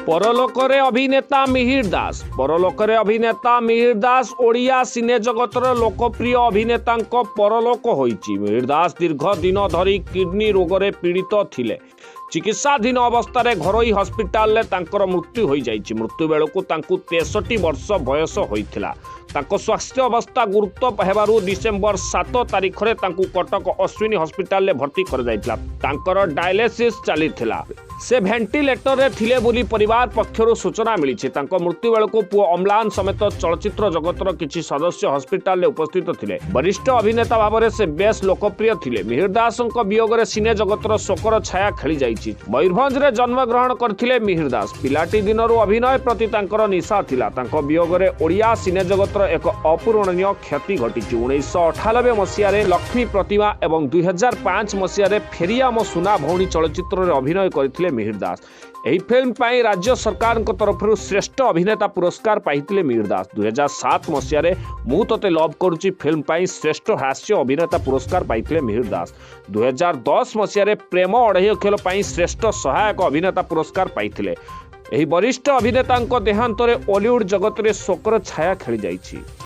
ପରଲୋକରେ ଅଭିନେତା ମିହିର ଦାସ। ପରଲୋକରେ ଅଭିନେତା ମିହିର ଦାସ। ଓଡ଼ିଆ ସିନେ ଜଗତର ଲୋକପ୍ରିୟ ଅଭିନେତାଙ୍କ ପରଲୋକ ହୋଇଛି। ମିହିର ଦାସ ଦୀର୍ଘ ଦିନ ଧରି କିଡନୀ ରୋଗରେ ପୀଡ଼ିତ ଥିଲେ। ଚିକିତ୍ସାଧୀନ ଅବସ୍ଥାରେ ଘରୋଇ ହସ୍ପିଟାଲରେ ତାଙ୍କର ମୃତ୍ୟୁ ହୋଇଯାଇଛି। ମୃତ୍ୟୁ ବେଳକୁ ତାଙ୍କୁ 63 ବର୍ଷ ବୟସ ହୋଇଥିଲା। ତାଙ୍କ ସ୍ୱାସ୍ଥ୍ୟ ଅବସ୍ଥା ଗୁରୁତ୍ୱ ହେବାରୁ ଡିସେମ୍ବର 7 ତାରିଖରେ ତାଙ୍କୁ କଟକ ଅଶ୍ୱିନୀ ହସ୍ପିଟାଲରେ ଭର୍ତ୍ତି କରାଯାଇଥିଲା। ତାଙ୍କର ଡାୟାଲିସିସ୍ ଚାଲିଥିଲା। ସେ ଭେଣ୍ଟିଲେଟରରେ ଥିଲେ ବୋଲି ପରିବାର ପକ୍ଷରୁ ସୂଚନା ମିଳିଛି। ତାଙ୍କ ମୃତ୍ୟୁ ବେଳକୁ ପୁଅ ଅମ୍ଲାନ ସମେତ ଚଳଚ୍ଚିତ୍ର ଜଗତର କିଛି ସଦସ୍ୟ ହସ୍ପିଟାଲରେ ଉପସ୍ଥିତ ଥିଲେ। ବରିଷ୍ଠ ଅଭିନେତା ଭାବରେ ସେ ବେଶ୍ ଲୋକପ୍ରିୟ ଥିଲେ। ମିହିର ଦାସଙ୍କ ବିୟୋଗରେ ସିନେ ଜଗତର ଶୋକର ଛାୟା ଖେଳିଯାଇଛି। ମୟୂରଭଞ୍ଜରେ ଜନ୍ମଗ୍ରହଣ କରିଥିଲେ ମିହିର ଦାସ। ପିଲାଟି ଦିନରୁ ଅଭିନୟ ପ୍ରତି ତାଙ୍କର ନିଶା ଥିଲା। ତାଙ୍କ ବିୟୋଗରେ ଓଡ଼ିଆ ସିନେ ଜଗତର ଏକ ଅପୂରଣୀୟ କ୍ଷତି ଘଟିଛି। 1998 ମସିହାରେ ଲକ୍ଷ୍ମୀ ପ୍ରତିମା ଏବଂ 2005 ମସିହାରେ ଫେରିଆ ମୋ ସୁନା ଭଉଣୀ ଚଳଚ୍ଚିତ୍ରରେ ଅଭିନୟ କରିଥିଲେ ମିହିର ଦାସ। ଏହି ଫିଲ୍ମ ପାଇଁ ରାଜ୍ୟ ସରକାରଙ୍କ ତରଫରୁ ଶ୍ରେଷ୍ଠ ଅଭିନେତା ପୁରସ୍କାର ପାଇଥିଲେ ମିହିର ଦାସ। 2007 ମସିହାରେ ମୁଁ ତୋତେ ଲଭ୍ କରୁଛି ଫିଲ୍ମ ପାଇଁ ଶ୍ରେଷ୍ଠ ହାସ୍ୟ ଅଭିନେତା ପୁରସ୍କାର ପାଇଥିଲେ ମିହିର ଦାସ। 2010 ମସିହାରେ ପ୍ରେମ ଅଢ଼େଇ ଅକ୍ଷର ପାଇଁ ଶ୍ରେଷ୍ଠ ସହାୟକ ଅଭିନେତା ପୁରସ୍କାର ପାଇଥିଲେ। ଏହି ବରିଷ୍ଠ ଅଭିନେତାଙ୍କ ଦେହାନ୍ତରେ ଓଲିଉଡ୍ ଜଗତରେ ଶୋକର ଛାୟା ଖେଳିଯାଇଛି।